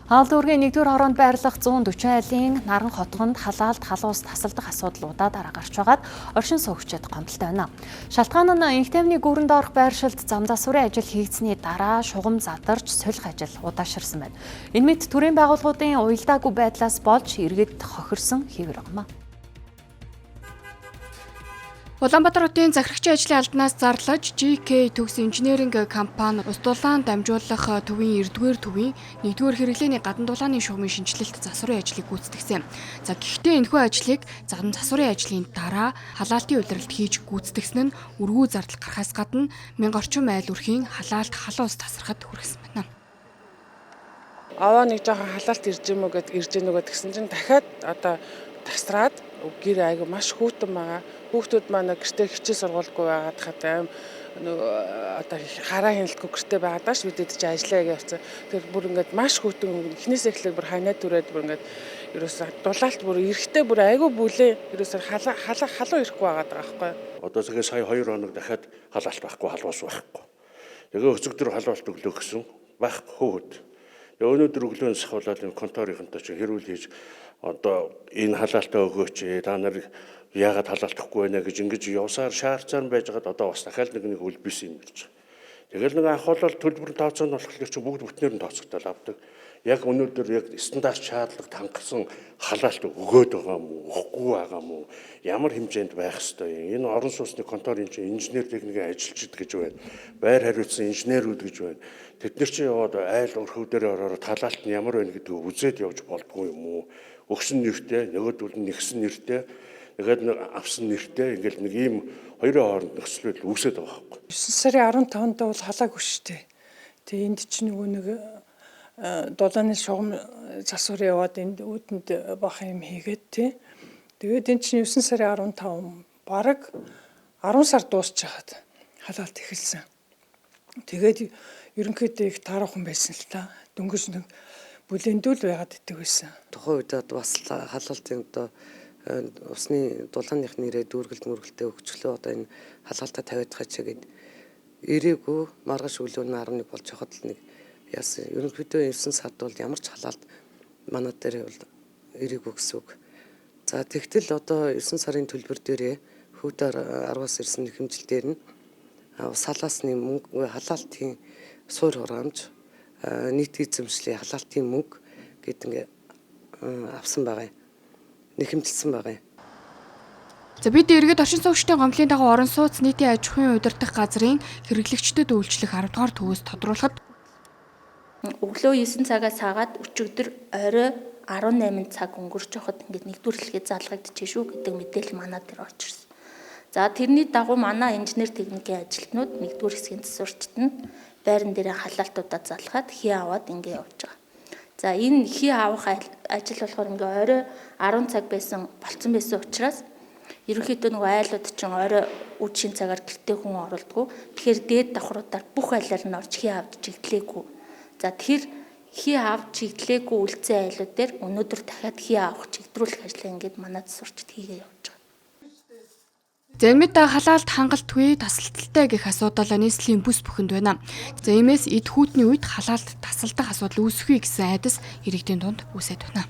Хаал дүүргийн 1-р хороонд байрлах 140 айлын Наран хотгонд халаалт халуус тасалдах асуудлуудаа дараа гарч байгаад оршин суугчид гомдолтой байна. Шалтгаан нь инх тайвны гүрэнд орох байршилд зам засварын ажил хийгдсэний дараа шугам задарч сулих ажил удаашарсан байна. Энэ мэт төрийн байгууллагуудын уялдаагүй байдлаас болж иргэд хохирсон хэвэр байгаа. Улаанбаатар хотын захирагчийн ажлын албанаас зарлаж GK төгс инженеринг компани ус дулаан дамжуулах төвийн 9-р төвийн 1-р хэрэглээний гадна дулааны шугамын шинэчлэлт засварын ажлыг гүйцэтгэсэн. За гэхдээ энэхүү ажлыг зам засварын ажлын дараа халаалтын улиралд хийж гүйцэтгсэн нь өргүү зардал гарахаас гадна 1000 орчим айл өрхийн халаалт халуун ус тасрахад хүргэсэн байна. Аваа нэг жоохон халаалт ирж юм уу гэд ирж гэнэ үү гэсэн чинь дахиад одоо тасраад гэр айгу маш хүйтэн байгаа. Хүүхдүүд маань гэртээ хичээл сургуулгүй байгаад хат аим нөгөө одоо хараа хяналтгүй гэртээ байгаад ш бид чи ажиллая гэж явцсан. Тэр бүр ингээд маш хүйтэн эхнээсээ эхлээд бүр ханаа түрээд бүр ингээд ерөөсөө дулаалт бүр эрэхтэй бүр айгу бүлээ ерөөсөө халаа халаа халуу ирэхгүй байгаад байгаа байхгүй. Одоо тэгээ сая 2 хоног дахиад халаалт байхгүй, халуус байхгүй. Тэгээ өчигдөр халуулт өглөө гэсэн байхгүй хөөхөд. Тэгээ өнөөдөр өглөө сахуулаад энэ конторынхантай чи хэрүүл хийж одоо энэ халаалтаа өгөөч, та нар яагаад халаалтахгүй байна гэж ингэж явсаар шаарцаар байж байгаад одоо бас дахиад нэг нэг үлбис юм гэж. Тэгэл нэг анх бол төлбөр тооцоо нь болохоор чи бүгд бүтнээр нь тооцогдол авдаг. Яг өнөөдөр яг стандарт шаардлага хангасан халаалт өгөөд байгаа юм уу, өгөхгүй байгаа юм уу, ямар хэмжээнд байх ёстой юм. Энэ орон сууцны конторын чинь инженер техникийн ажилчид гэж байна. Байр хариуцсан инженерүүд гэж байна. Тэд нар чинь яваад айл өрхөв дээр ороод халаалт нь ямар байна гэдгийг үзээд явж болдгоо юм уу? Өгсөн нэртэй, нөгөөдөл нь нэгсэн нэртэй, тэгээд нэг авсан нэртэй ингээл нэг ийм хоёрын хооронд нөхцөл байдал үүсээд байгаа байхгүй. 9 сарын 15-нд бол халаагүй шүү дээ. Тэгээ энд чинь нөгөө нэг дулааны шугам засвар яваад энд үүдэнд бахан юм хийгээд тий. Тэгээд эн чинь 9 сарын 15 бараг 10 сар дуусчихад халаалт эхэлсэн. Тэгээд ерөнхийдөө их тааруухан байсан л та. Дөнгөж нэг бүлэндүүл байгаад идэг байсан. Тухайн үед бас халаалтын одоо усны дулааных нэрээ дүүргэлт мөргөлтөө өгчлөө одоо энэ халаалтаа тавиад хачаа гэд ирээгүй маргааш өглөө нь 11 болж хахад л нэг яасан. Ерөнхийдөө 9 сард бол ямар ч халаалт манай дээр бол ирээгүй гэсэн үг. За тэгтэл одоо 9 сарын төлбөр дээрээ хөвдөр 10-аас ирсэн нэхэмжил дээр нь ус халаасны мөнгө халаалтын суур хураамж нийт эзэмшлийн халаалтын мөнгө гэдэг ингээ авсан байгаа юм. Нэхэмжилсэн байгаа юм. За бид иргэд оршин суугчдын гомдлын дагуу орон сууц нийтийн аж ахуйн удирдах газрын хэрэглэгчдэд үйлчлэх 10 дугаар төвөөс тодруулахад өглөө 9 цагаас хаагаад өчигдөр орой 18 цаг өнгөрч байхад ингээд нэгдүгээр хэлхээ залгагдчихэ шүү гэдэг мэдээлэл манай дээр орж ирсэн. За тэрний дагуу манай инженер техникийн ажилтнууд нэгдүгээр хэсгийн засварчид нь байран дээрээ халаалтуудаа залгаад хий аваад ингээд явж байгаа. За энэ хий авах ажил болохоор ингээ орой 10 цаг байсан болцсон байсан учраас ерөнхийдөө нөгөө айлууд чинь орой үд шин цагаар гэртээ хүн оролдгоо. Тэгэхээр дээд давхруудаар бүх айлаар нь орж хий авч чиглэлээгүй. За тэр хий авч чиглэлээгүй үлдсэн айлууд дээр өнөөдөр дахиад хий авах чигдрүүлэх ажлаа ингээд манай засварчид хийгээ явж байгаа. Зэмэд халаалт хангалтгүй тасалталтай гэх асуудал нийслэлийн бүс бүхэнд байна. За иймээс эд хүүтний үед халаалт тасалдах асуудал үүсэхгүй гэсэн айдас иргэдийн дунд үүсээд байна.